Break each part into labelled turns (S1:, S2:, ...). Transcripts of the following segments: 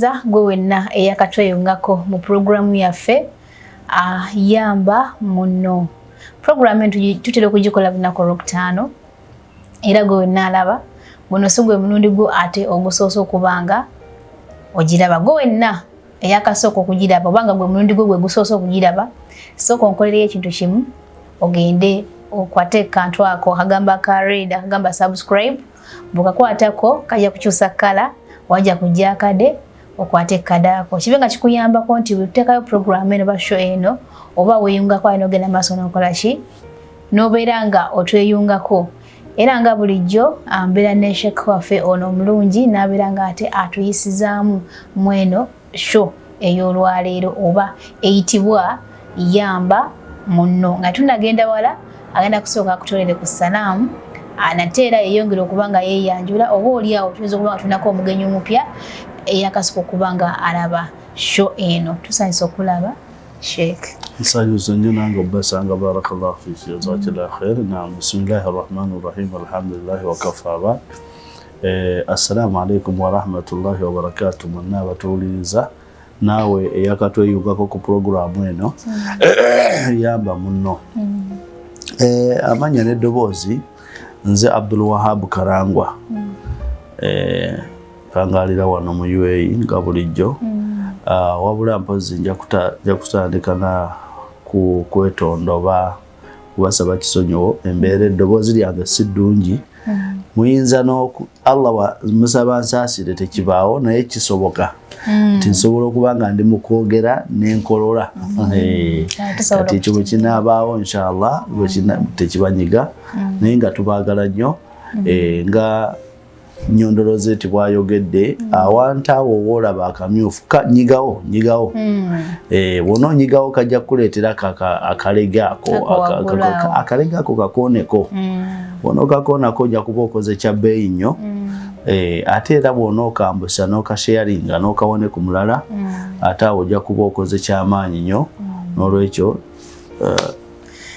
S1: Tukwaniriza gwe wenna eyakatweyungako mu pulogulaamu yaffe Yamba Munno. Pulogulaamu eno tutera okugikola lunaku olwokutaano, era gwe wenna alaba guno si gwe mulundi gwo ate ogusoose okuba nga ogiraba. Gwe wenna eyakasooka okugiraba oba nga gwe mulundi gwo gwe gusoose okugiraba, sooka onkolereyo ekintu kimu, ogende okwate kantu ako akagamba ka red akagamba subscribe. Bw'okakwatako kajja kukyusa kkala, wajja kujja akade, okwate ekkade ako kibe nga kikuyambako nti bwetuteekayo puroguramu eno ba show eno oba weeyungako alina ogenda maaso n'okola ki n'obeera nga otweyungako. Era nga bulijjo mbeera ne Sheikh waffe ono omulungi n'abeera nga ate atuyisizaamu mweno show ey'olwaleero oba eyitibwa Yamba Munno. Nga tunagenda wala, agenda kusooka akutolere ku salaamu, nate era yeyongera okuba nga yeeyanjula, oba oli awo tuyinza okuba nga tulinako omugenyi omupya eyakasuka okuba nga alaba show eno. Tusanyusa okulaba, Sheikh.
S2: Nsanyusa nnyo nange obbasanga. Barakallahu fiki, jazakillah khair. Nam, bismillahi rahmani rahim, alhamdulillahi wakafa abad. Assalamu alaikum warahmatullahi wabarakatu mwenna abatuwuliriza, naawe eyakatweyungako ku puroguramu eno Yamba Munno. Amanya n'eddoboozi, nze Abdul Wahab Karangwa, pangalira wano mu UAE nga bulijjo. Wabula mpozi nja kutandika na ku kwetonda oba kubasaba kisonyiwo, embeera eddoboozi lyange si ddungi. Muyinza n'oku Allah wa musaba nsaasire, tekibaawo, naye kisoboka nti nsobola okuba nga ndi mu kwogera n'enkolola. Kati ekyo bwe kinaabaawo, inshallah tekibanyiga, naye nga tubaagala nnyo. Nga Nyondoloze ti bwayogedde, awantu awo woolaba akamyufu nyigawo, nyigawo. Bw'ona onyigawo kajja kukuleetera akalege ako.
S1: Ako waggulu awo.
S2: Akalege ako kakooneko. Bw'ona okakoonako ojja kuba okoze kya bbeeyi nnyo. Ate era bw'ona okambusa n'okasharinga n'okawone ku mulala, ate awo ojja kuba okoze kyamaanyi nnyo. N'olwekyo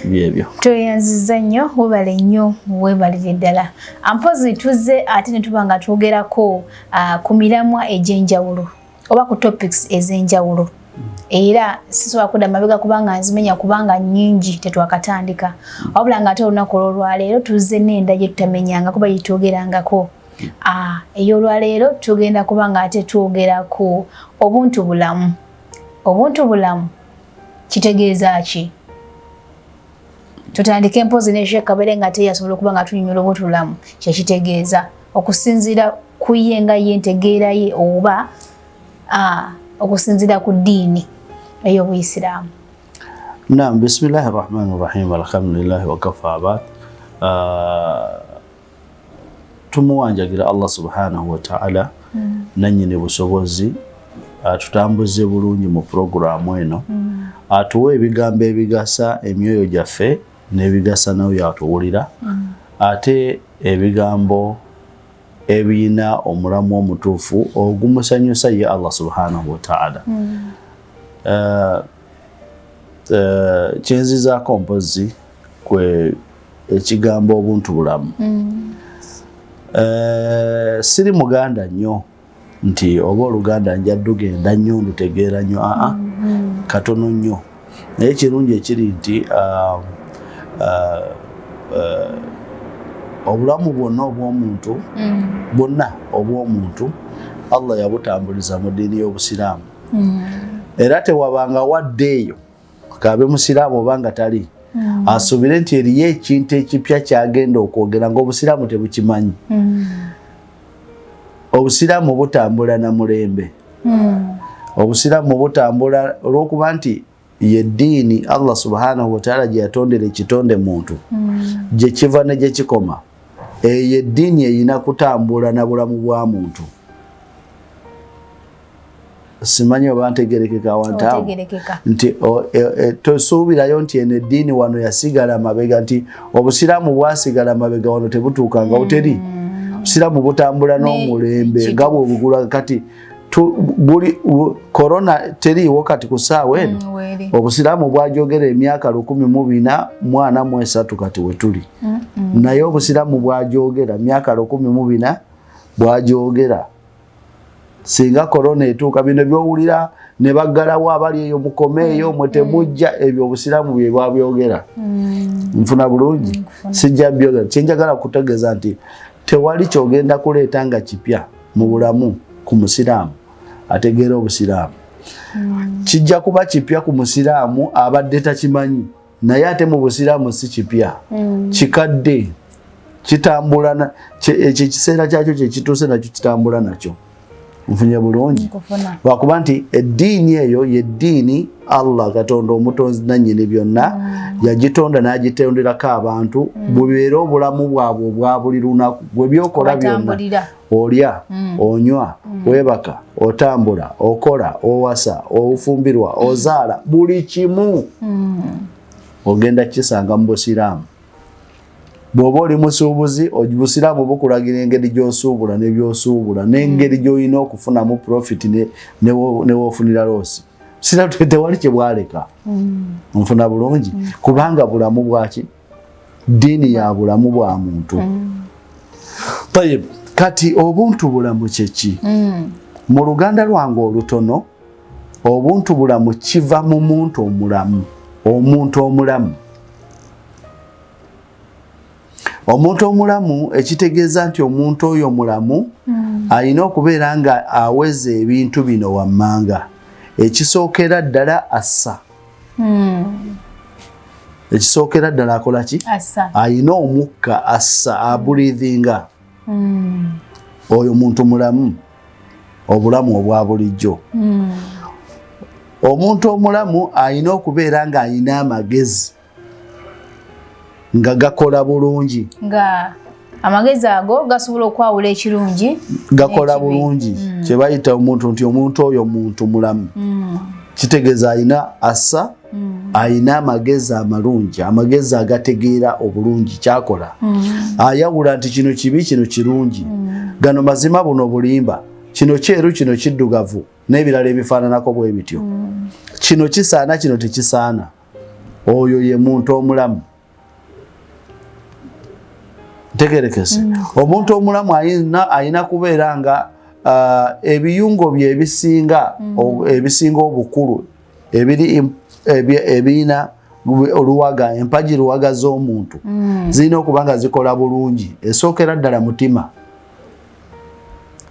S2: byebyo.
S1: Tweyanziza nnyo, webale nnyo, weebalire ddala. Ampozi tuzze ate ne tuba nga twogerako ku miramwa egy'enjawulo oba ku topics ez'enjawulo, era sisobola kudda mabega kubanga nzimenya kubanga nnyingi, tetwakatandika. Wabula nga ate olunaku olwolwaleero tuzze n'enda gye tutamenyanga kuba gyetwogerangako. Ey'olwaleero tugenda kuba nga ate twogera ku obuntu bulamu. Obuntu bulamu kitegeeza ki? Tutandike empozi ne Sheikh Kabere nga teyasobola okuba nga tunyonyola obuntu bulamu kyekitegeeza okusinziira ku ye nga ye ntegeera ye oba okusinziira ku ddiini ey'obuyisiraamu.
S2: Naam, bismillahi rahmani rahim, alhamdulillahi wakafa abad. Tumuwanjagira Allah subhanahu wataala, nannyini busobozi, atutambuze bulungi mu puroguramu eno, atuwe ebigambo ebigasa emyoyo gyaffe n'ebigasa nayo atuwulira, ate ebigambo ebiyina omulamu omutuufu ogumusanyusa ye Allah subhanahu wataala. Kyenzizaako mpozi kwe ekigambo obuntu bulamu. Siri muganda nnyo nti oba oluganda nja ddugenda nnyo ndutegeera nnyo, aa, katono nnyo, naye ekirungi ekiri nti obulamu bwonna obw'omuntu, bwonna obw'omuntu, Allah yabutambuliza mu ddiini y'obusiraamu, era tewabanga wadde eyo kabe musiraamu oba nga tali asuubire nti eriyo ekintu ekipya kyagenda okwogera ngaobusiraamu tebukimanyi. Obusiraamu butambula na mulembe. Obusiraamu butambula olwokuba nti yeddiini Allah subhanahu wataala gye yatondera ekitonde muntu, gye kiva ne gye kikoma. Eyo eddiini erina kutambula na bulamu bwa muntu. Simanyi oba ntegerekeka awantu awo.
S1: Otegerekeka.
S2: Nti tosuubirayo nti eno eddiini wano yasigala mabega, nti obusiraamu bwasigala mabega wano tebutuukanga teri. Obusiraamu butambula n'omulembe nga bwobugula kati buli korona teriiwo kati ku ssaawa eno.
S1: Weeri.
S2: Obusiraamu bwajogera emyaka 1443 kati wetuli, naye obusiraamu bwajogera myaka 1400 bwajogera. Singa korona etuuka, bino byowulira ne baggalawo abali eyo mukomeeyo mwe temujja, ebyo obusiraamu bye bwabyogera. Nfuna bulungi, sijja byogera. Kyenjagala kutegeeza nti tewali kyogenda kuleeta nga kipya mu bulamu ku musiraamu ategeera obusiraamu. Kijja kuba kipya ku musiraamu abadde takimanyi, naye ate mu busiraamu si kipya, kikadde, kitambula. Ekyo ekiseera kyakyo kyekituuse nakyo kitambula nakyo. Nfunye bulungi? Lwakuba nti eddiini eyo yeddiini Allah Katonda omutonzi nannyini byonna yagitonda n'agitonderako abantu, bubeere obulamu bwabwe obwa buli lunaku bwe byokola byonna, olya, onywa, weebaka, otambula, okola, owasa, ofumbirwa, ozaala, buli kimu ogenda kisanga mu busiraamu. Bw'oba oli musuubuzi, obusiraamu bukulagira engeri gy'osuubula n'ebyosuubula n'engeri gy'olina okufunamu profit ne woofunira loss. Siraamu tewali kye bwaleka. Nfuna bulungi? Kubanga bulamu bwaki, ddiini ya bulamu bwa muntu. Tayib, kati obuntu bulamu kyeki? Mu Luganda lwange olutono, obuntu bulamu kiva mu muntu omulamu. Omuntu omulamu, omuntu omulamu ekitegeeza nti omuntu oyo mulamu alina okubeera nga aweza ebintu bino wammanga. Ekisookera ddala, assa. Ekisookera ddala, akola ki? Alina omukka, assa, abreathinga. Oyo muntu mulamu, obulamu obwa bulijjo. Omuntu omulamu alina okubeera ng'alina amagezi nga gakola bulungi.
S1: Nga amagezi ago gasobola okwawula ekirungi
S2: gakola bulungi mm. Kyebayita omuntu nti omuntu oyo muntu mulamu, kitegeeza alina assa, ayina amagezi amalungi, amagezi agategeera obulungi kyakola, ayawula nti kino kibi, kino kirungi, gano mazima, buno bulimba, kino kyeru, kino kiddugavu, n'ebirala ebifaananako bwe bityo, kino kisaana, kino tekisaana. Oyo ye muntu omulamu. Ntegerekese? Omuntu omulamu ayina kubeera nga ebiyungo bye ebisinga ebisinga obukulu ebiri ebirina oluwaga, empagi luwaga z'omuntu zirina okuba nga zikola bulungi. Esookera ddala mutima.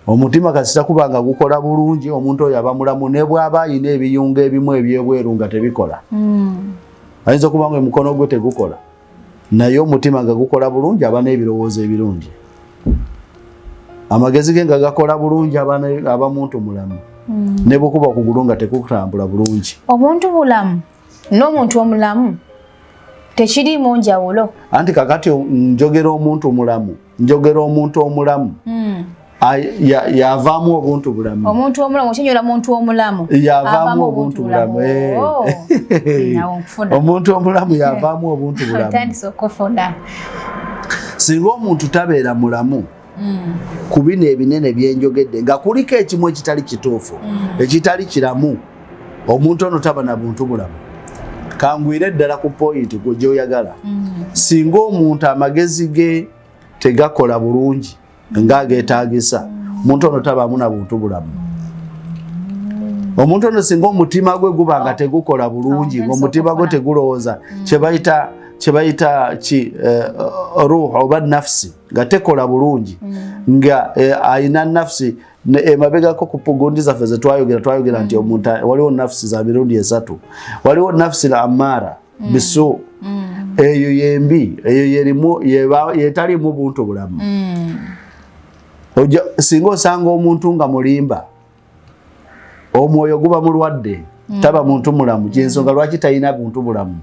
S2: Omutima kasita kuba nga gukola bulungi, omuntu oyo aba mulamu, ne bw'aba ayina ebiyungo ebimu ebyebweru nga tebikola. Ayinza okuba nga omukono gwe tegukola, naye omutima nga gukola bulungi, aba n'ebirowoozo ebirungi, amagezi ge nga gakola bulungi, aba muntu mulamu, ne bwekuba okugulu nga tekutambula bulungi.
S1: Obuntu bulamu n'omuntu omulamu tekiriimu njawulo?
S2: Anti kakati njogera omuntu mulamu, njogera omuntu omulamu yavaamu obuntu bulamu.
S1: Omuntu omulamu, okinyola muntu omulamu.
S2: Yavaamu obuntu bulamu.
S1: Oh,
S2: omuntu omulamu yavaamu obuntu bulamu.
S1: Otandise okufuna.
S2: Singa omuntu tabeera mulamu ku bino ebinene byenjogedde, nga kuliko ekimu ekitali kituufu, ekitali kiramu, omuntu ono taba na buntu bulamu. Kangwire ddala ku point gwe gyoyagala. Singa omuntu amagezi ge tegakola bulungi ng'ageetaagisa, omuntu ono tabaamu na buntu bulamu. Omuntu ono singa omutima gwe guba nga tegukola bulungi, ng'omutima gwe tegulowooza, kyebayita ki ruh oba nafsi nga tekola bulungi, nga ayina nafsi emabegako ku gundi zaffe zetwayogera, twayogera nti omuntu waliwo nafsi za mirundi esatu. Waliwo nafsi la amara bisu, eyo yembi, eyo yerimu yetalimu buntu bulamu. Singa osanga omuntu nga mulimba, omwoyo guba mulwadde, taba muntu mulamu. Kyensonga lwaki talina buntu bulamu,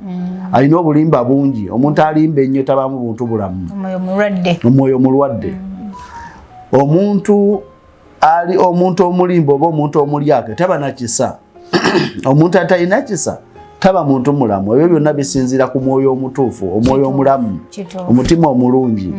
S2: alina obulimba bungi. Omuntu alimba ennyo tabamu buntu bulamu.
S1: Omwoyo mulwadde.
S2: Omwoyo mulwadde. Omuntu ali omuntu omulimba oba omuntu omulyake taba na kisa. Omuntu atalina kisa taba muntu mulamu. Ebyo byonna bisinziira ku mwoyo omutuufu, omwoyo omulamu, omutima omulungi.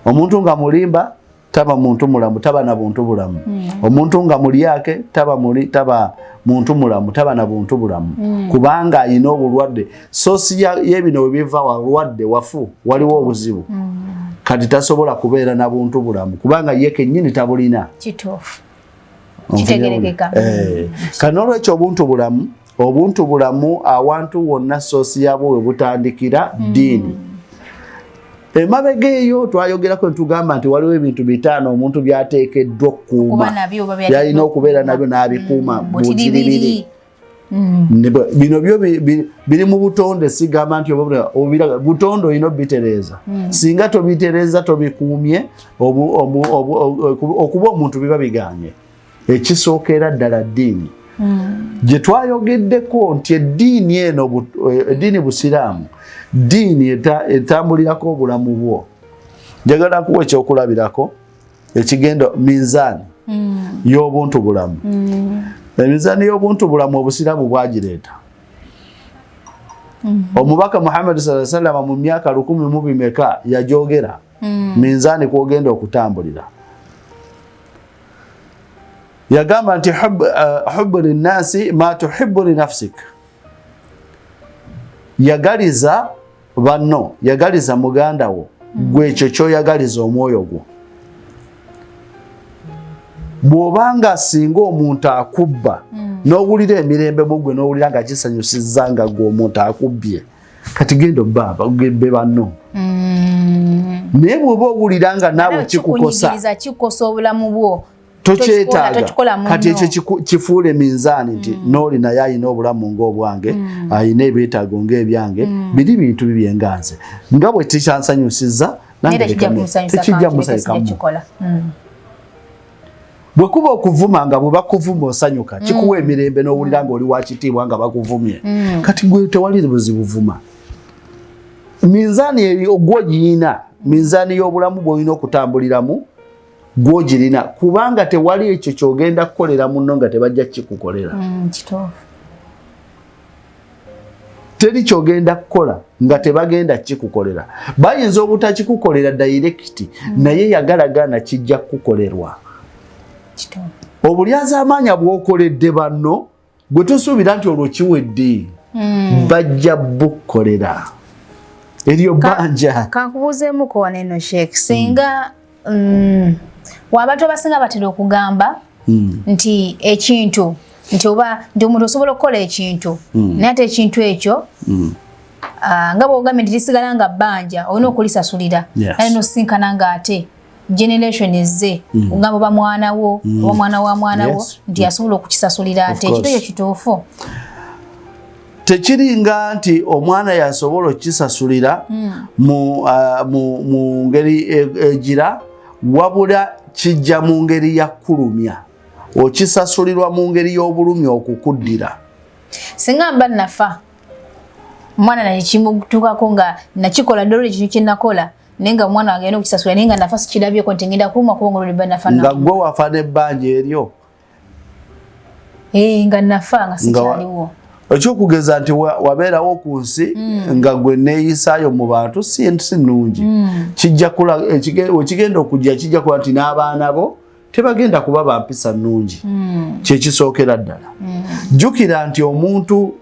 S2: Omuntu nga mulimba taba muntu mulamu, taba na buntu bulamu. Omuntu nga mulyake taba muli, taba muntu mulamu, taba na buntu bulamu, kubanga ayina obulwadde. Source y'ebino webiva walwadde, wafu, waliwo obuzibu. Kati tasobola kubeera na buntu bulamu kubanga ye kennyini tabulina.
S1: Kituufu. Kitegerekeka.
S2: Kati n'olwekyo obuntu bulamu awantu wonna source yabwo we butandikira ddiini. Emabega eyo twayogerako ne tugamba nti waliwo ebintu 5 omuntu by'ateekeddwa okukuuma, by'alina okubeera nabyo n'abikuuma butiribiri. Bino byo biri mu butonde, sigamba nti butonde olina obitereeza. Singa tobitereeza tobikuumye, okuba omuntu biba biganye. Ekisookera ddala ddiini gye twayogeddeko nti eddiini eno, eddiini Busiraamu, ddiini etambulirako obulamu bwo. Njagala kuwa ekyokulabirako ekigenda minzaani y'obuntu bulamu. Eminzaani y'obuntu bulamu Obusiraamu bwagireeta. Omubaka Muhammad sallallahu alaihi wasallam mu myaka 1000 bimeka yajogera minzaani kwogenda okutambulira. Yagamba nti hubbu linnasi ma tuhibbu linafsik, yagaliza banno, yagaliza muganda wo gwe ekyo ky'oyagaliza omwoyo gwo. Bw'obanga singa omuntu akubba n'owulira emirembe mu gwe, n'owulira nga kisanyusizza nga gwe omuntu akubbye, kati genda obbaaba be banno. Naye bw'oba owulira nga naawe kikukosa,
S1: kikukosa obulamu bwo,
S2: tokyetaaga, kati ekyo kifuule minzaani nti n'oli naye alina obulamu ng'obwange, alina ebyetaago ng'ebyange, biri bintu bibyenganze nga bwe tikyansanyusizza tekijja musanyukamu. Bwe kuba okuvuma nga bwe bakuvuma osanyuka, kikuwa emirembe n'owulira ng'oli wa kitiibwa nga bakuvumye, kati gwe tewali buzibu vuma. Minzaani gw'ogiyina, minzaani y'obulamu bw'olina okutambuliramu gw'ogirina, kubanga tewali ekyo ky'ogenda kukolera munno nga tebajja kikukolera. Teri ky'ogenda kukola nga tebagenda kikukolera. Bayinza obutakikukolera direct, naye yagalagaana kijja kukukolerwa. Obulyazaamaanya bw'okoledde banno gwe tosuubira nti olwo kiwedde, bajja bukukolera eryo bbanja.
S1: Kankubuuzeemuko wano eno Sheikh, singa abantu abasinga batera okugamba nti ekintu nti oba nti omuntu osobola okukola ekintu naye ate ekintu ekyo nga bw'ogambye nti lisigala nga bbanja olina okulisasulira, naye nosinkana nga ate generation ezze ogamba oba mwana wo oba mwana wa mwana wo nti asobola okukisasulira ate ekintu ekyo kituufu?
S2: Tekiringa nti omwana yasobola okukisasulira mu ngeri egira, wabula kijja mu ngeri ya kulumya, okisasulirwa mu ngeri y'obulumi okukuddira.
S1: Singa mba nafa omwana naye kimutuukako nga nakikola ddala ekintu kye nakola, naye nga omwana wange alina okukisasula, naye nga nafa sikirabyeko nti ngenda kulumwa kubanga olwo nafa
S2: nga gwe wafa n'ebbanja eryo.
S1: Nga nafa nga sikyaliwo.
S2: Ekyokugeza nti wabeerawo ku nsi nga gwe neeyisaayo mu bantu si nnungi, kijja wekigenda okujja kijja kuba nti n'abaana bo tebagenda kuba bampisa nnungi. Kyekisookera ddala. Jjukira nti omuntu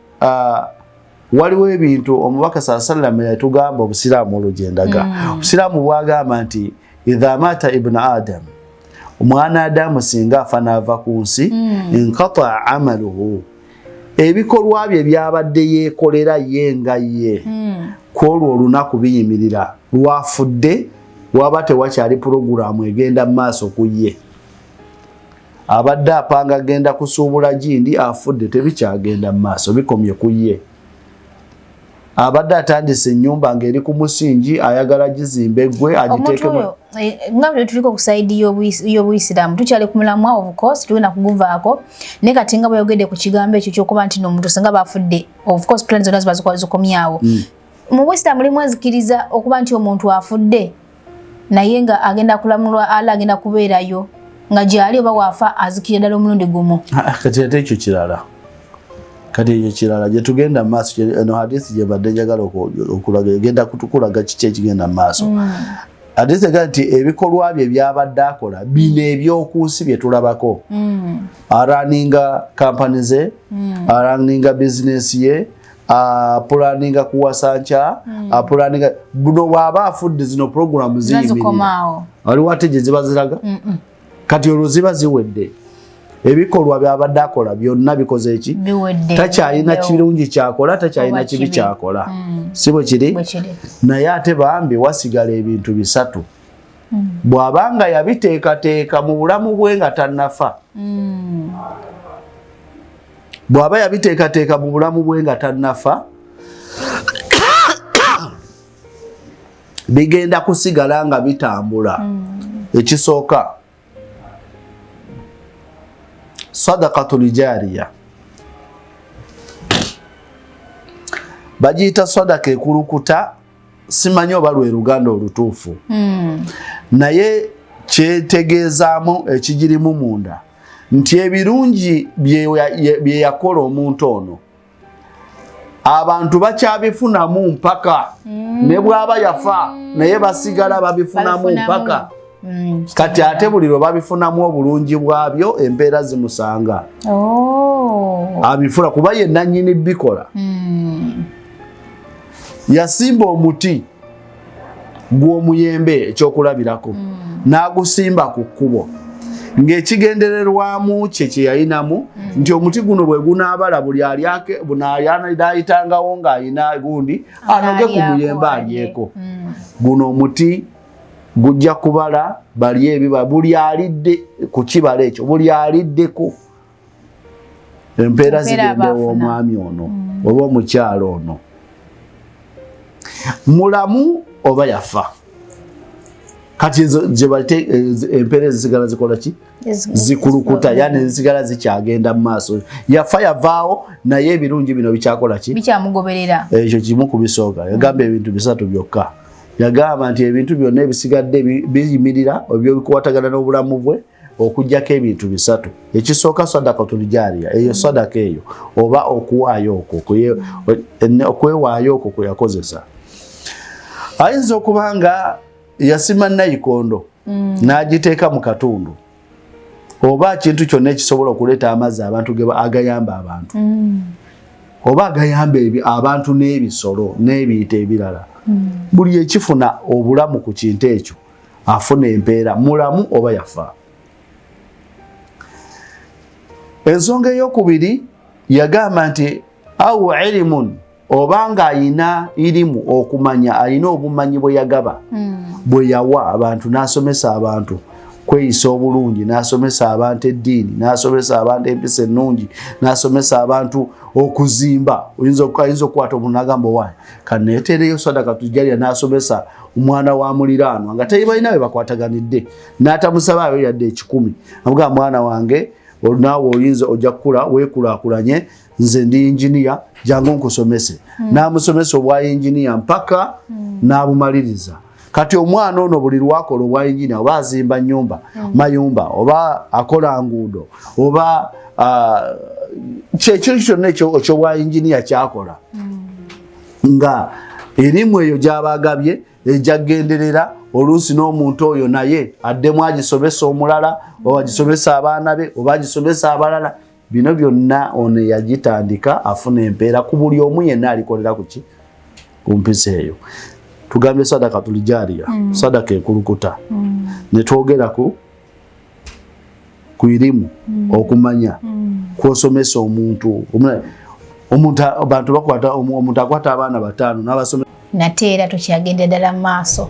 S2: waliwo ebintu omubaka sallallahu yatugamba, obusiraamu olwo gyendaga. Obusiraamu bwagamba nti idha mata ibn adam, omwana Adamu singa afa n'ava ku nsi, inqataa amaluhu, ebikolwa bye byabadde yeekolera ye nga ye kwolwo olunaku biyimirira. Lwafudde waba tewakyali puroguramu egenda mu maaso ku ye. Abadde apanga agenda kusuubula gindi, afudde tebikyagenda mu maaso, bikomye ku ye. Abadde atandise ennyumba ng'eri ku musingi, ayagala gizimba eggwe agiteekemu.
S1: Nga bwe tuliko ku side y'obuyisiraamu tukyali ku mulamwa, of course tugenda kuguvaako, naye kati nga bweyogedde ku kigambo ekyo kyokuba nti n'omuntu singa bafudde, of course plan zonna ziba zikomyawo. Mu busiraamu mulimu enzikiriza okuba nti omuntu afudde naye nga agenda kulamulwa, ala agenda kubeerayo nga gyali, oba waafa azikirira ddala omulundi gumu?
S2: Kati ate ekyo kirala, kati ekyo kirala gye tugenda mu maaso. Eno hadisi gye badde njagala okulaga egenda kutukulaga kiki ekigenda mu maaso. Hadisi egamba nti ebikolwa bye byabadde akola bino ebyoku nsi bye tulabako, arunninga kampani ze, arunninga bizinesi ye, apulaninga kuwasa nkya, apulaninga buno, bw'aba afudde zino puroguramu ziyimirira. Waliwo ate gye ziba ziraga, kati olwo ziba ziwedde. Ebikolwa byabadde akola byonna bikoze eki? Takyalina kirungi kyakola, takyalina kibi kyakola. Si bwe kiri? Naye ate bambi wasigala ebintu bisatu. Bw'abanga yabiteekateeka mu bulamu bwe nga tannafa. Bw'aba yabiteekateeka mu bulamu bwe nga tannafa, bigenda kusigala nga bitambula. Ekisooka, sadaqatul jariya, bagiyita sadaka ekulukuta, simanyi oba lwe luganda olutuufu. Naye kyetegeezaamu ekigirimu munda nti ebirungi bye yakola omuntu ono abantu bakyabifunamu mpaka ne bw'aba yafa, naye basigala babifunamu mpaka. Kati ate buli lwe babifunamu obulungi bwabyo empeera zimusanga. Abifuna kuba ye nannyini bikola. Yasimba omuti gw'omuyembe ekyokulabirako, n'agusimba ku kkubo ng'ekigendererwamu kye kye yalinamu nti omuti guno bwe gunaabala buli alyake bunaayitangawo ng'ayina gundi anoge ku muyembe alyeko. Guno omuti gujja kubala balye ebiba buli alidde ku kibala ekyo, buli aliddeko empeera zigendewo omwami ono oba omukyalo ono, mulamu oba yafa. Kati ezo empeera ezisigala zikola ki? Zikulukuta, yani zisigala zikyagenda mu maaso. Yafa yavaawo, naye ebirungi bino bikyakola ki?
S1: Bikyamugoberera.
S2: Ekyo kimu ku bisooka. Yagamba ebintu bisatu byokka. Yagamba nti ebintu byonna ebisigadde biyimirira ebyo bikwatagana n'obulamu bwe okuggyako ebintu bisatu. Ekisooka sadaqatul jariya, eyo sadaka eyo oba okuwaayo okwo, okwewaayo okwo kwe yakozesa. Ayinza okuba nga yasima nayikondo n'agiteeka mu katundu oba kintu kyonna ekisobola okuleeta amazzi abantu agayamba abantu oba agayamba abantu n'ebisolo n'ebiyita ebirala. Buli ekifuna obulamu ku kintu ekyo afuna empeera, mulamu oba yafa. Ensonga eyokubiri yagamba nti au ilimun, oba ng'ayina irimu okumanya, ayina obumanyi bwe yagaba, bwe yawa abantu, n'asomesa abantu kweyisa obulungi, n'asomesa abantu eddiini, n'asomesa abantu empisa ennungi, n'asomesa abantu okuzimba. Oyinza okukwata omuntu n'agamba owange kaneeteereyo sadaka tujalya, n'asomesa omwana wa muliraanwa nga tebalina be bakwataganidde, n'atamusaba ayo yadde 100, amugamba mwana wange naawe oyinza ojja kukula weekulaakulanye, nze ndi inginiya, jangu nkusomese. N'amusomesa obwa inginiya mpaka n'abumaliriza. Kati omwana ono buli lwakola obwa inginiya, oba azimba nnyumba, mayumba, oba akola nguudo, oba kyekintu kyonna ekyobwa inginiya kyakola, nga erimu eyo gy'aba agabye ejja kugenderera oluusi n'omuntu oyo naye addemu agisomesa omulala, oba agisomesa abaana be, oba agisomesa abalala. Bino byonna ono yagitandika afuna empeera ku buli omu yenna alikolera ku ki ku mpisa eyo. Tugambye sadaka tulijariya, sadaka ekulukuta. Ne twogera ku irimu okumanya kwosomesa omuntu. Omuntu abantu bakwata omuntu akwata abaana bataano n'abasomesa.
S1: Nate era tukyagenda ddala mu maaso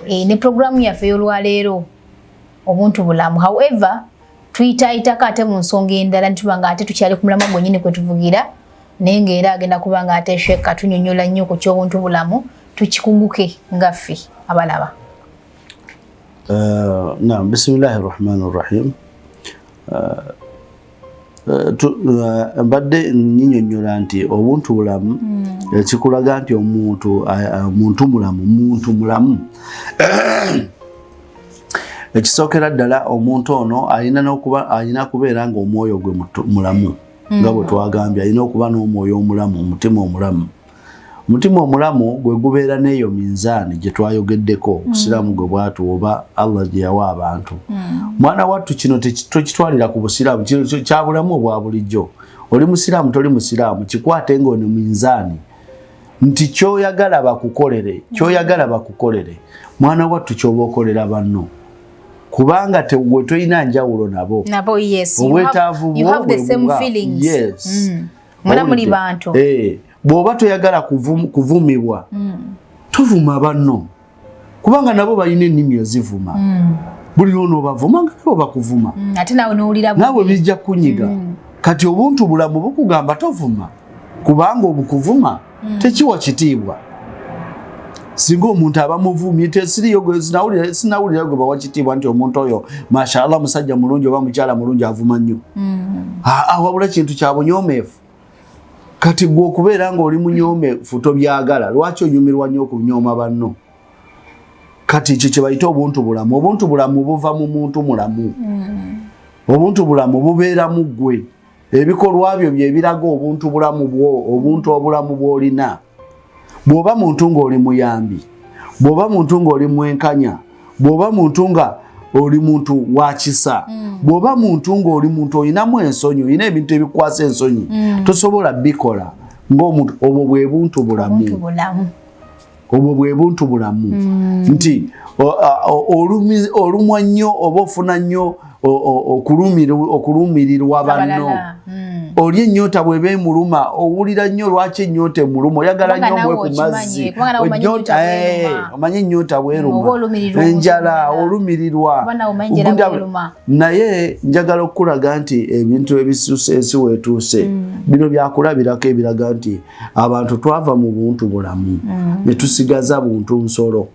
S1: ne puroguramu yaffe ey'olwaleero obuntu bulamu. However, tuyitaayitako ate mu nsonga endala nituba nga ate tukyali ku mulamwa gwennyini kwe tuvugira, naye ng'era agenda kuba nga ate Sheikh atunyonnyola nnyo ku ky'obuntu bulamu tukikuguke nga ffe abalaba.
S2: Naam, bismillahi rahmani rahim. Mbadde nyinyonnyola nti obuntu bulamu ekikulaga nti omuntu mulamu, muntu mulamu. Ekisookera ddala, omuntu ono alina n'okuba alina kubeera ng'omwoyo gwe mulamu, nga bwe twagambye alina okuba n'omwoyo omulamu, omutima omulamu. Omutima omulamu gwe gubeera n'eyo minzaani gye twayogeddeko, obusiraamu gwe bwatuwa oba Allah gye yawa abantu. Mwana wattu, kino tokitwalira ku busiraamu, kino kya bulamu obwa bulijjo. Oli musiraamu, toli musiraamu, kikwate ng'ono minzaani nti kyoyagala bakukolere, kyoyagala bakukolere, mwana wattu kyoba okolera banno. Kubanga gwe tolina njawulo nabo.
S1: Nabo, yes.
S2: Obwetaavu
S1: You have the same feelings.
S2: Yes.
S1: Mwena muli bantu.
S2: Bw'oba toyagala kuvumibwa, tovuma banno. Kubanga nabo balina ennimi ezivuma. Buli lw'onoobavuma nga nabo bakuvuma.
S1: Ate naawe n'owulira bubi.
S2: Naawe bijja kunyiga. Kati obuntu bulamu bukugamba tovuma. Kubanga obukuvuma tekiwa kitiibwa. Singa omuntu aba muvumye, sinawulira gwe bawa kitiibwa nti omuntu oyo mashallah musajja mulungi oba mukyala mulungi avuma nnyo. Wabula kintu kya bunyoomeefu. Kati gwe okubeera ng'oli munyoomeefu tobyagala, lwaki onyumirwa nnyo okunyooma banno? Kati ekyo kye bayita obuntu bulamu. Obuntu bulamu buva mu muntu mulamu. Obuntu bulamu bubeera mu ggwe. Ebikolwa byo bye biraga obuntu bulamu bwo, obuntu obulamu bw'olina. Bw'oba muntu ng'oli muyambi, bw'oba muntu ng'oli mwenkanya, bw'oba muntu nga oli muntu wa kisa, bw'oba muntu ng'oli muntu olinamu ensonyi, olina ebintu ebikwasa ensonyi, tosobola bikola ng'omuntu. Obwo bwe buntu bulamu. Obwo bwe buntu bulamu. Nti olumwa nnyo oba ofuna nnyo okulumirirwa banno. Oli ennyonta bw'eba emuluma, owulira nnyo lwaki ennyonta emuluma, oyagala nnyo omwe ku mazzi. Omanyi ennyonta bweruma, enjala olumirirwa. Naye njagala okukulaga nti ebintu ebisuuse ensi weetuuse, bino byakulabirako ebiraga nti abantu twava mu buntu bulamu ne tusigaza buntu nsolo.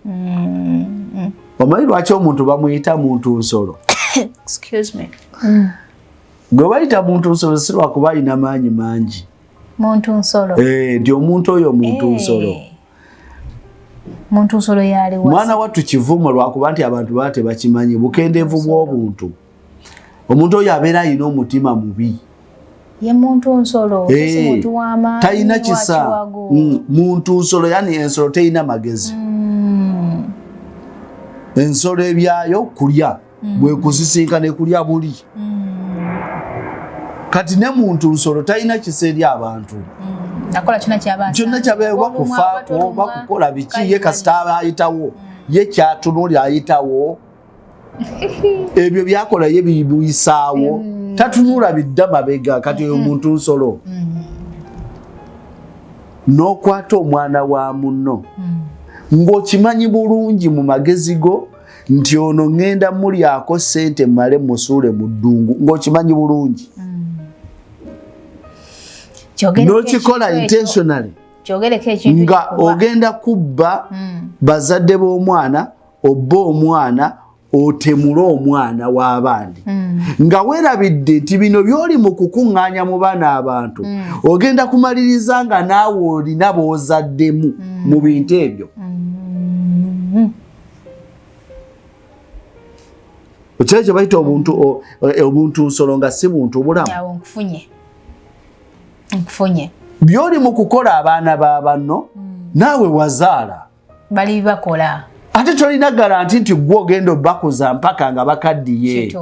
S2: Omanyi lwaki omuntu bamuyita muntu nsolo?
S1: Excuse me.
S2: Gwe bayita muntu nsolo si lwakuba alina maanyi mangi.
S1: Muntu nsolo.
S2: Nti omuntu oyo muntu nsolo.
S1: Muntu nsolo yali
S2: wasi. Mwana wattu kivumo lwakuba nti abantu baba tebakimanyi bukendeevu bw'obuntu. Omuntu oyo abeera alina omutima mubi.
S1: Ye muntu nsolo, si muntu w'amaanyi.
S2: Talina kisa. Muntu nsolo, yani ensolo terina magezi. Ensolo ebyayo kulya. Bwe kusisinkana ekulya buli. Kati ne muntu nsolo talina kisa eri abantu.
S1: Akola kyonna ky'aba
S2: Kyonna ky'aba oba kufaako oba kukola biki, ye kasita aba ayitawo. Ye ky'atunuulira ayitawo. Ebyo by'akola ye bibuyisaawo. Tatunula bidda mabega. Kati oyo muntu nsolo. N'okwata omwana wa munno ng'okimanyi bulungi mu magezi go nti ono ŋŋenda mulyako ssente mmale musuule mu ddungu, ng'okimanyi bulungi. N'okikola intentionally nga ogenda kubba bazadde b'omwana, obba omwana, otemule omwana w'abandi, nga weerabidde nti bino by'oli mu kukuŋŋaanya mu baana abantu, ogenda kumaliriza nga naawe olina b'ozaddemu mu bintu ebyo. Ekyo kye bayita obuntu obuntu nsolo, nga si buntu bulamu.
S1: Nkufunye.
S2: By'oli mu kukola abaana ba banno, naawe wazaala.
S1: Bali bakola.
S2: Ate tolina guarantee nti gwe ogenda obakuza mpaka nga bakaddiye.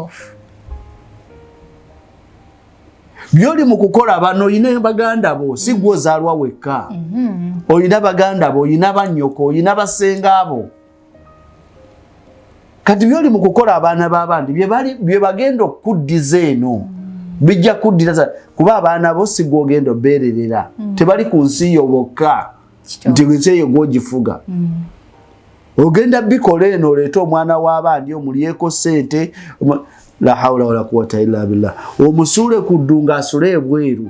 S2: By'oli mu kukola bano, olina baganda bo, si gwe ozaalwa wekka. Olina baganda bo, olina bannyoko, olina basenga bo. Kati by'oli mu kukola abaana b'abandi bye bagenda okuddiza eno, bijja kuddira, kuba abaana bo si gwe ogenda obeererera. Tebali ku nsi yo bokka nti ensi eyo gw'ogifuga. Ogenda bikola eno, oleete omwana w'abandi omulyeko ssente, la hawula wala quwwata illa billah, omusuule ku ddungu asule ebweru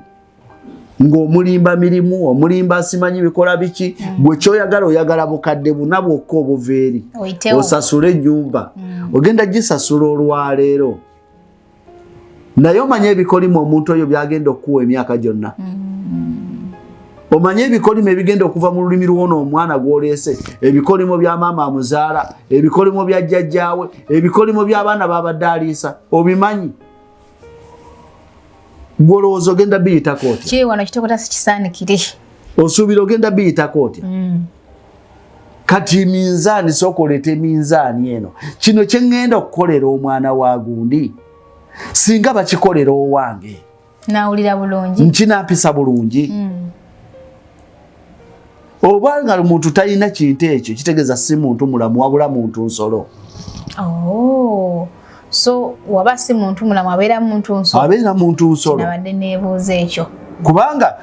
S2: ng'omulimba mirimu, omulimba simanyi bikola biki. Gwe kyoyagala, oyagala bukadde buna bwokka obuva eri osasule ennyumba. Ogenda gisasula olwaleero, naye omanye ebikolimo omuntu oyo byagenda okukuwa emyaka gyonna. Omanye ebikolimo ebigenda okuva mu lulimi lw'ono omwana gw'oleese, ebikolimo bya maama amuzaala, ebikolimo bya jjajjaawe, ebikolimo by'abaana babadde aliisa, obimanyi? Gw'olowooza ogenda biyitako otya?
S1: Kiri wano kitokota sikisaanikire.
S2: Osuubira ogenda biyitako otya? Kati minzaani, sooka oleeta eminzaani eno. Kino kye ŋŋenda okukolera omwana wa gundi, singa bakikolera owange,
S1: nawulira bulungi?
S2: Nkinampisa bulungi? Oba nga muntu talina kintu ekyo, kitegeeza si muntu mulamu, wabula muntu nsolo.
S1: Oh. So waba si muntu mulamu, abeera muntu nsolo.
S2: Abeera muntu nsolo.
S1: Nabadde neebuuza ekyo.
S2: Kubanga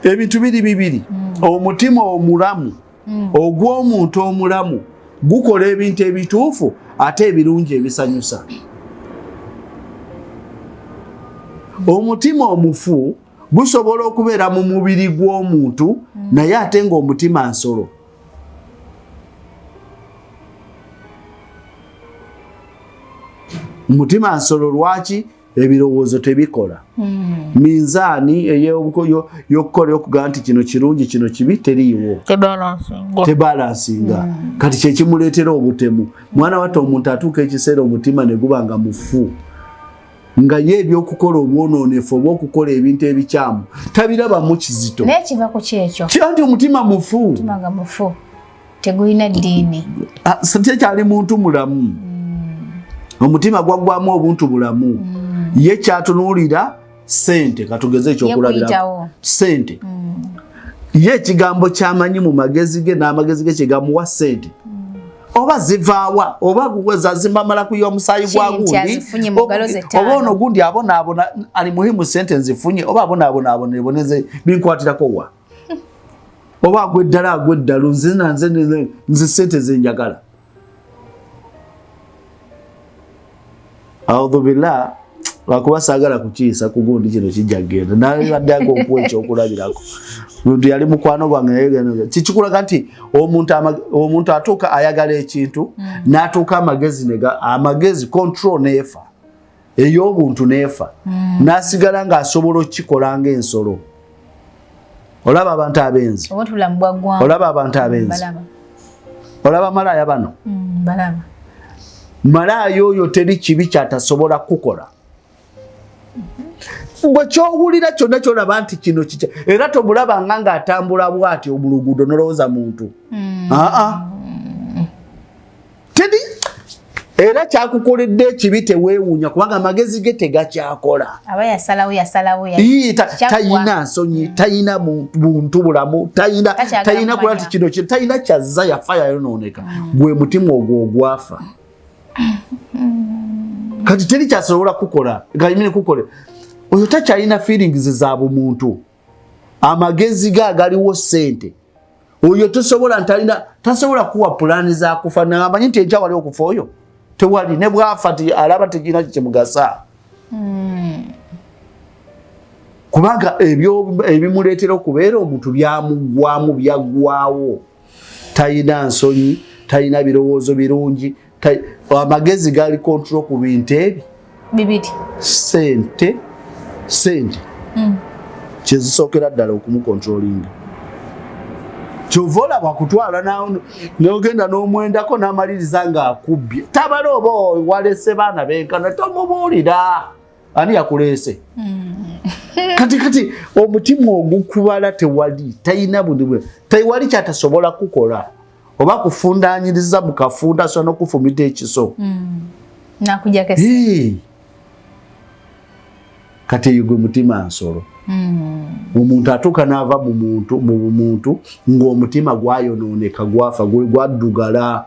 S2: ebintu biri bibiri. Omutima omulamu, ogw'omuntu omulamu gukola ebintu ebituufu ate ebirungi ebisanyusa. Omutima omufu gusobola okubeera mu mubiri gw'omuntu, naye ate ng'omutima nsolo. Omutima nsolo lwaki? Ebirowoozo tebikola. Minzaani ey'okukola okugamba nti kino kirungi kino kibi teriiwo. Tebalansinga. Kati kyekimuleetera obutemu. Mwana watte omuntu atuuka ekiseera omutima ne guba nga mufu, nga ye ebyokukola obwonoonefu oba okukola ebintu ebikyamu tabirabamu kizito.
S1: Naye kiva ku kyekyo.
S2: Anti omutima mufu.
S1: Omutima nga mufu. Tegulina ddiini.
S2: Tekyali muntu mulamu. Omutima gwaggwamu obuntu bulamu. Ye kyatunuulira ssente, katugeze ekyokulabirako. Ssente. Ye ekigambo ky'amanyi mu magezi ge n'amagezi ge kyegamuwa ssente. Oba zivaawa, oba zazimamala kuyiwa musaayi gwa gundi, oba ono gundi abonaabona, ali muhimu ssente nzifunye, oba abonaabona binkwatirako wa? Oba agwa eddala agwa eddalu, nze ssente zenjagala. Audhu billah, lwakuba saagala kukiyisa ku gundi kino kijja kugenda. Nabadde ago okuwa ekyokulabirako. Muntu yali mukwano gwange naye kikikulaga nti omuntu atuuka ayagala ekintu, n'atuuka amagezi nega amagezi control neefa. Ey'obuntu neefa. N'asigala ng'asobola okukikola ng'ensolo. Olaba abantu abenzi. Olaba abantu abenzi. Olaba malaaya bano. Malaaya oyo teri kibi kyatasobola kukola. Bwe ky'owulira kyonna ky'olaba nti kino kikya, era tomulabanga ng'atambula bw'ati mu luguudo n'olowooza muntu. Teri era kyakukoledde ekibi teweewuunya kubanga amagezi ge tegakyakola.
S1: Aba yasalawo, yasalawo,
S2: talina nsonyi, talina buntu bulamu, talina kula nti kino talina kyazza yafa yayonooneka. Gwe mutima ogwo ogwafa. Kati teri kyasobola kukola, gayimire kukole. Oyo takyalina feelings za bumuntu. Amagezi ge agaliwo ssente. Oyo tosobola ntalina, tasobola kuwa pulaani za kufa. Namanyi nti enkya wali okufa oyo. Tewali, ne bw'afa ti alaba tekirina kimugasa. Kubanga ebyo ebimuleetera okubeera omuntu byamuggwamu, byaggwawo. Talina nsonyi, talina birowoozo birungi, amagezi gali control ku bintu ebi.
S1: Bibiri.
S2: Ssente, ssente. Kyezisookera ddala okumukontrolinga. Kyova olaba kutwala n'ogenda n'omwendako n'amaliriza ng'akubbye. Tabala oba walese baana benkana tomubuulira. Ani yakuleese? Kati omutima ogukubala tewali, talina buli, tewali kyatasobola kukola. Oba kufundanyiriza mu kafunda asobola n'okufumita ekiso.
S1: Nakujjako essimu.
S2: Kati eyo gwe mutima nsolo. Omuntu atuuka n'ava mu muntu, mu bumuntu ng'omutima gwayonooneka, gwafa, gwaddugala.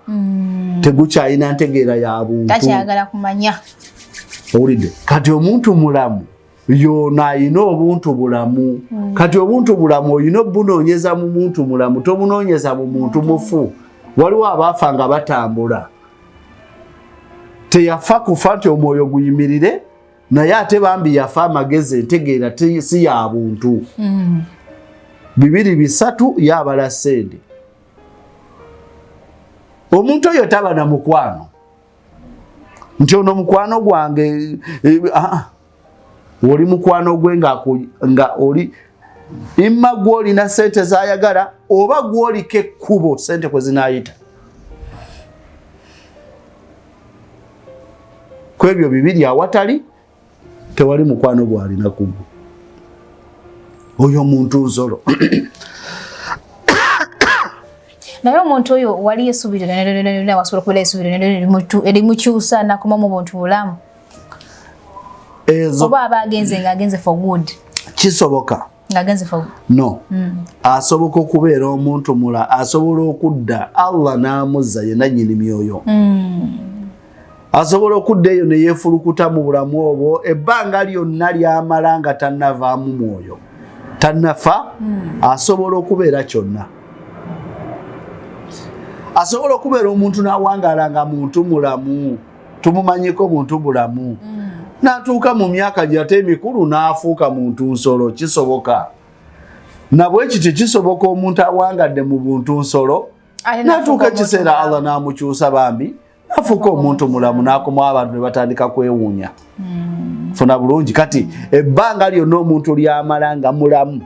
S2: Tegukyalina ntegeera ya buntu.
S1: Takyayagala kumanya.
S2: Owulidde? Kati omuntu mulamu yono alina obuntu bulamu. Kati obuntu bulamu olina obunoonyeza mu muntu mulamu, tobunoonyeza mu muntu mufu. Waliwo abaafa nga batambula. Teyafa kufa nti omwoyo guyimirire, naye ate bambi yafa amagezi entegeera si ya buntu. 2 3 yabala ssente. Omuntu oyo taba na mukwano. Nti ono mukwano gwange, oli mukwano gwe nga oli imma gw'olina ssente z'ayagala oba gw'oliko ekkubo ssente kwe zinaayita. Ku ebyo bibiri awatali tewali mukwano gw'alina ku gwe. Oyo omuntu nsolo.
S1: Naye omuntu oyo waliyo essuubi lyonna wasobola okubeera essuubi lyonna erimukyusa n'akoma mu buntu bulamu.
S2: Ezo
S1: Oba aba agenze ng'agenze for good.
S2: Kisoboka.
S1: Ng'agenze for good.
S2: No. Asoboka okubeera omuntu mula, asobola okudda Allah n'amuzza ye nannyini myoyo. Asobola okudda eyo ne yeefulukuta mu bulamu obwo ebbanga lyonna lyamala nga tannavaamu mwoyo, tannafa. Asobola okubeera kyonna, asobola okubeera omuntu n'awangaala nga muntu mulamu, tumumanyiko muntu bulamu, n'atuuka mu myaka gyate emikulu n'afuuka muntu nsolo. Kisoboka nabwe kityo, kisoboka omuntu awangadde mu buntu nsolo n'atuuka ekiseera Allah n'amukyusa bambi afuuka omuntu mulamu, n'akomawo, abantu ne batandika kwewuunya. Funa bulungi, kati ebbanga lyonna omuntu lyamala nga mulamu,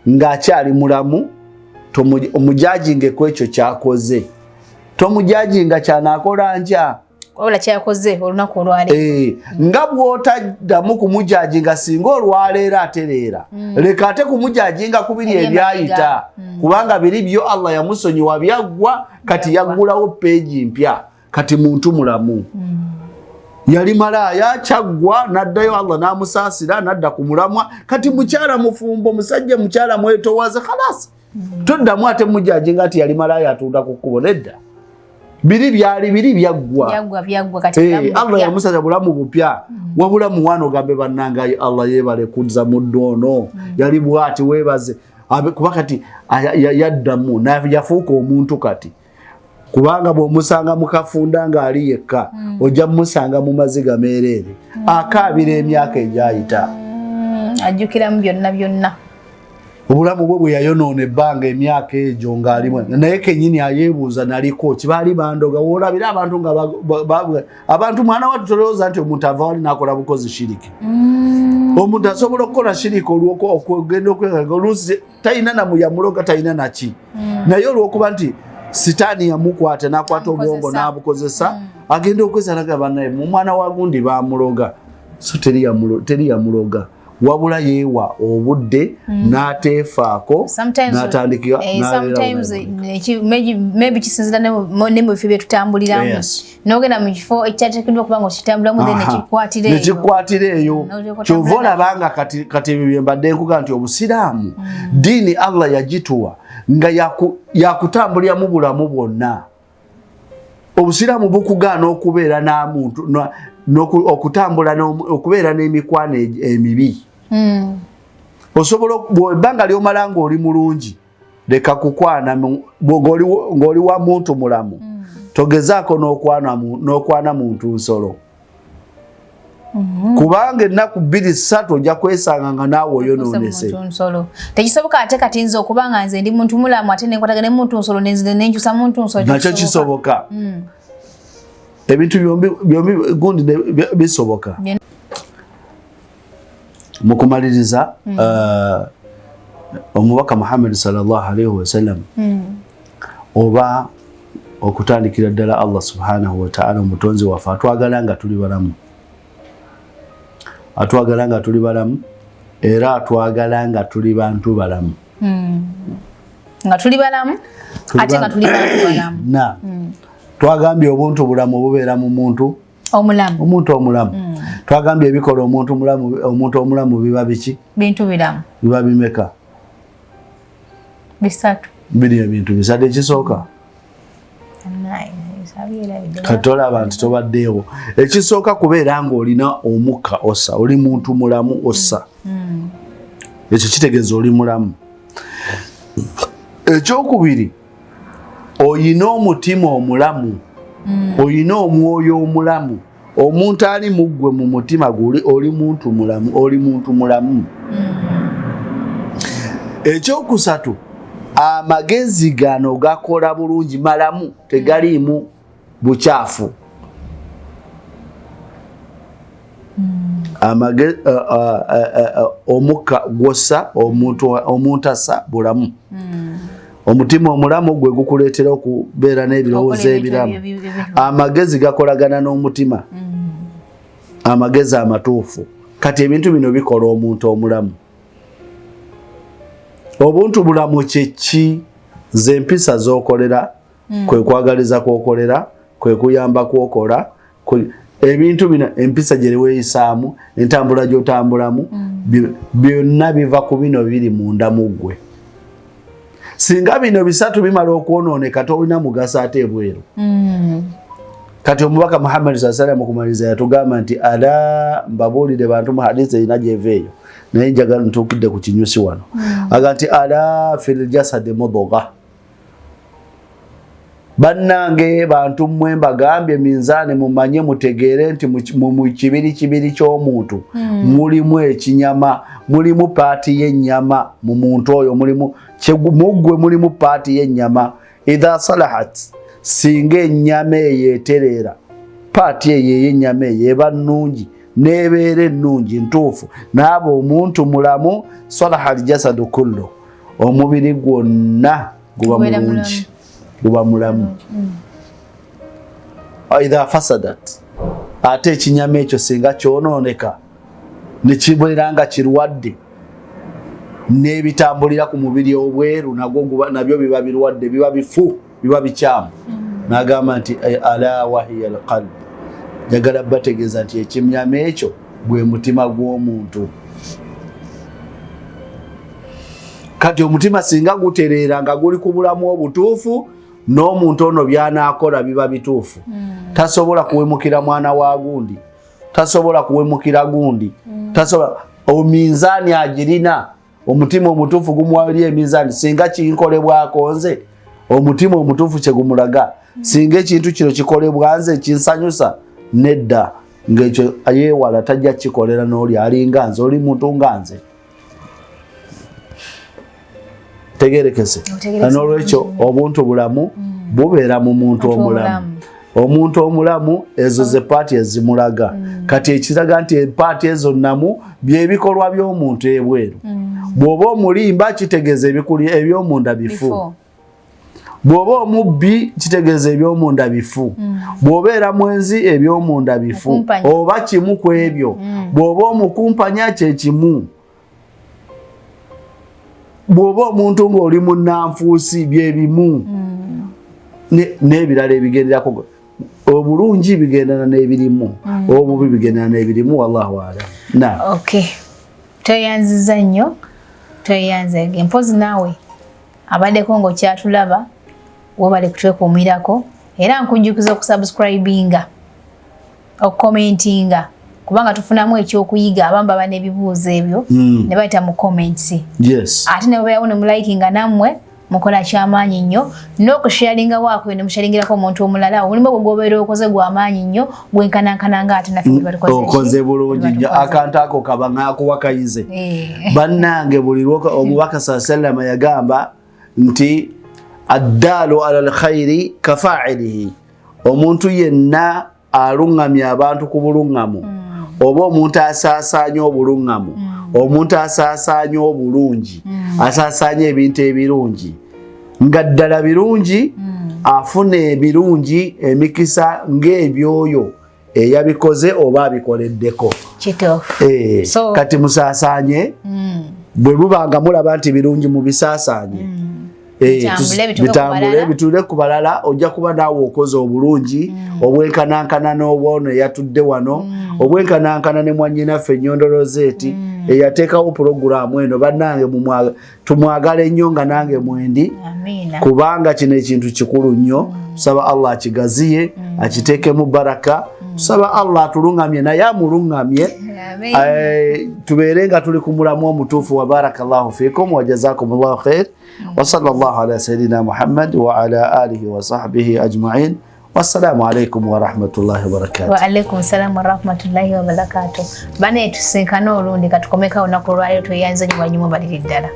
S2: ng'akyali mulamu, omujudginge ku ekyo kyakoze, tomujudginga kyanaakola nkya.
S1: Wabula kyakoze olunaku olwaleero.
S2: Eh, nga bw'otaddamu kumujudginga singa olwaleero atereera, leka ate kumujudginga ku biri ebyayita, kubanga biri byo Allah yamusonyiwa, byaggwa. Kati yaggulawo page mpya, kati muntu mulamu. Yali malaaya, kyaggwa, n'addayo, Allah n'amusaasira, n'adda ku mulamwa. Kati mukyala mufumbo, musajja mukyala mwetowaze, khalasi. Toddamu ate mujudginga nti yali malaaya atunda ku kkubo. Nedda, biri byali biri, byaggwa.
S1: Eh,
S2: Allah yamusaza bulamu bupya. Wabula muwana ogambe, bannanga, Allah yeebale kuzza muddu ono, yali bwati, weebaze kuba kati yaddamu yafuuka omuntu kati. Kubanga bw'omusanga mu kafunda ng'ali yekka, ojja mumusanga mu maziga meereere, akaabira emyaka egyayita.
S1: Ajjukiramu byonna byonna.
S2: Obulamu bwe bwe yayonoona ebbanga emyaka egyo ng'alimu naye kenyini ayeebuuza, naliko kibaali bandoga. Woolabira abantu nga abantu, mwana wattu, tolowooza nti omuntu ava wali n'akola bukozi shiriki. Omuntu asobola okukola shiriki olwokugenda okwega, oluusi talina namuyamuloga, talina naki, naye olwokuba nti sitaani yamukwata n'akwata obwongo n'abukozesa, agenda okwesalaga, banaye mu mwana wa gundi bamuloga. So teri yamuloga, wabula yeewa obudde n'ateefaako n'atandika.
S1: Eh, maybe kisinzira ne mu bifo byetutambuliramu, nogenda mu kifo ekyateekeddwa okuba nga okitambulamu, then nekikwatira
S2: eyo, nekikwatira eyo. Kyova olabanga kati ebyo byembadde nkuga nti obusiraamu ddiini Allah yagituwa nga yakutambuliramu bulamu bwonna. Obusiraamu bukugaana okubeera n'amuntu okutambula okubeera n'emikwano emibi. Osobola ebbanga lyomala ng'oli mulungi, leka kukwana ng'oli wa muntu mulamu, togezaako n'okwana muntu nsolo, kubanga ennaku 2, 3 ojja kwesanga nga naawe oyonoonese.
S1: Tekisoboka. Ate kati nze okuba nga nze ndi muntu mulamu, ate nenkwataga ne muntu nsolo, nenkyusa muntu nsolo?
S2: Nakyo kisoboka. Ebintu byombi gundi bisoboka. Mu kumaliriza, omubaka Muhammad sallallahu alaihi wasallam, oba okutandikira ddala Allah subhanahu wataala omutonzi waffe, atwagala nga tuli balamu, atwagala nga tuli balamu, era atwagala nga tuli bantu balamu.
S1: Nga tuli balamu ate nga tuli bantu balamu.
S2: Na twagambye obuntu bulamu bubeera mu muntu
S1: omulamu.
S2: Omuntu omulamu. Twagambye ebikola omuntu omulamu, omuntu omulamu biba biki?
S1: Bintu biramu.
S2: Biba bimeka?
S1: Bisatu.
S2: Biri ebintu bisatu. Ekisooka, kati olaba nti tobaddeewo, ekisooka kubeera ng'olina omukka ossa, oli muntu mulamu ossa. Ekyo kitegeeza oli mulamu. Ekyokubiri, oyina omutima omulamu, oyina omwoyo omulamu. Omuntu ali muggwe mu mutima guli, oli muntu mulamu, oli muntu mulamu. Ekyokusatu, amagezi gano gakola bulungi, malamu, tegaliimu bukyafu. Omukka gwossa, omuntu assa bulamu. Omutima omulamu gwe gukuleetera okubeera n'ebirowoozo ebiramu. Amagezi gakolagana n'omutima, amagezi amatuufu. Kati ebintu bino bikola omuntu omulamu. Obuntu bulamu kyeki? Zempisa z'okolera, kwe kwagaliza kwokolera, kwe kuyamba kwokola, ebintu bino, empisa gye weeyisaamu, entambula gy'otambulamu, byonna biva ku bino biri munda mu ggwe. Singa bino bisatu bimala okwonooneka, tolina mugaso ate ebweru. Kati omubaka Muhammad sallallahu alaihi wasallam kumaliriza yatugamba nti ala mbabuulire bantu mu hadithi erina gyeva eyo, naye njagala ntuukidde ku kinyusi wano. Aga nti ala fil jasadi mudgha, bannange bantu mmwe mbagambye minzaani mumanye mutegeere nti mu kibiri kibiri ky'omuntu mulimu ekinyama, mulimu paati y'ennyama mu muntu oyo, mulimu muggwe, mulimu paati y'ennyama. Idha salahat, singa ennyama eyo etereera, paati eyo ey'ennyama eyo eba nnungi n'ebeera ennungi ntuufu, n'aba omuntu mulamu, salaha aljasadu kullu, omubiri gwonna guba mulungi, guba mulamu. Idha fasadat, ate ekinyama ekyo singa kyonooneka ne kibeera nga kirwadde, n'ebitambulira ku mubiri obweru nagwo nabyo biba birwadde, biba bifu, biba bikyamu. N'agamba nti ala wahiya alqalb, njagala bategeeza nti ekinyama ekyo gwe mutima gw'omuntu. Kati omutima singa gutereera nga guli ku bulamu obutuufu, n'omuntu ono by'anaakola biba bituufu. Tasobola kuwemukira mwana wa gundi, tasobola kuwemukira gundi, tasobola. Ominzaani agirina, omutima omutuufu gumuwali eminzaani. Singa kinkolebwako nze, omutima omutuufu kyegumulaga, singa ekintu kino kikolebwa nze kinsanyusa, nedda, ng'ekyo yeewala, tajja kikolera n'oli alinga nze, oli muntu nga nze. Tegerekese. N'olwekyo obuntu bulamu bubeera mu muntu omulamu. Omuntu omulamu ezo ze paati ezimulaga. Kati ekiraga nti epaati ezo nnamu byebikolwa by'omuntu ebweru. Bw'oba omulimba kitegeeza ebyomunda bifu, bw'oba omubbi kitegeeza ebyomunda bifu, bw'obeera mwenzi ebyomunda bifu, oba kimu ku ebyo, bw'oba omukumpanya kyekimu, bw'oba omuntu ng'oli munnanfuusi byebimu, n'ebirala ebigenderako. Obulungi bigendana n'ebirimu, obubi bigendana n'ebirimu. Wallahu alam.
S1: Na okay, tweyanziza nnyo, tweyanze. Mpozi naawe abaddeko ng'okyatulaba, webale kutwekuumirako, era nkujjukiza okusubscribinga, okucommentinga, kubanga tufunamu ekyokuyiga. Abamu baba n'ebibuuzo ebyo ne bayita mu comments. Ate ne babeerawo ne mulikinga, nammwe mukola kyamaanyi nnyo, n'okusharinga waako ne musharingirako omuntu omulala. Omulimu ogwo gwobeera okoze gwamaanyi nnyo, gwenkanankana nga ate naffe
S2: batukoze. Okoze bulungi nnyo. Akantu ako kaba ngaakuwakayize. Bannange, buli lwoka omubaka saa sallama yagamba nti addaalu ala lkhairi kafailihi, omuntu yenna aluŋŋamya abantu ku buluŋŋamu, oba omuntu asaasaanya obuluŋŋamu, omuntu asaasaanya obulungi, asaasaanya ebintu ebirungi nga ddala birungi, afuna ebirungi, emikisa ng'ebyoyo eyabikoze oba abikoleddeko.
S1: Kituufu.
S2: Kati musaasaanye, bwe buba nga mulaba nti birungi mubisaasaanye.
S1: Bitambule, bituuke ku
S2: bitambule
S1: balala.
S2: Bituule ku balala. Ojja kuba naawe okoze obulungi obwenkanankana n'obwono eyatudde wano, obwenkanankana ne mwannyinaffe Nnyondo Rosette eyateekawo pulogulaamu eno. Bannange, tumwagale nnyo nga nange mwendi,
S1: Amiina.
S2: kubanga kino ekintu kikulu nnyo. Saba Allah akigaziye, akiteekemu baraka. Saba Allah atuluŋŋamye naye amuluŋŋamye.
S1: Amiina.
S2: Tubeere nga tuli ku mulamu omutuufu. Wa barakallahu fikum wa jazakumullahu khair wa sallallahu ala sayidina Muhammad wa ala alihi wa sahbihi ajma'in. Wassalamu alaikum wa rahmatullahi wa barakatuh.
S1: Wa alaikum salam wa rahmatullahi wa barakatuh. Bane, tusinkane olundi. Katukomeka olunaku olwaleero. Tweyanze nnyo, banyumwe baliri ddala.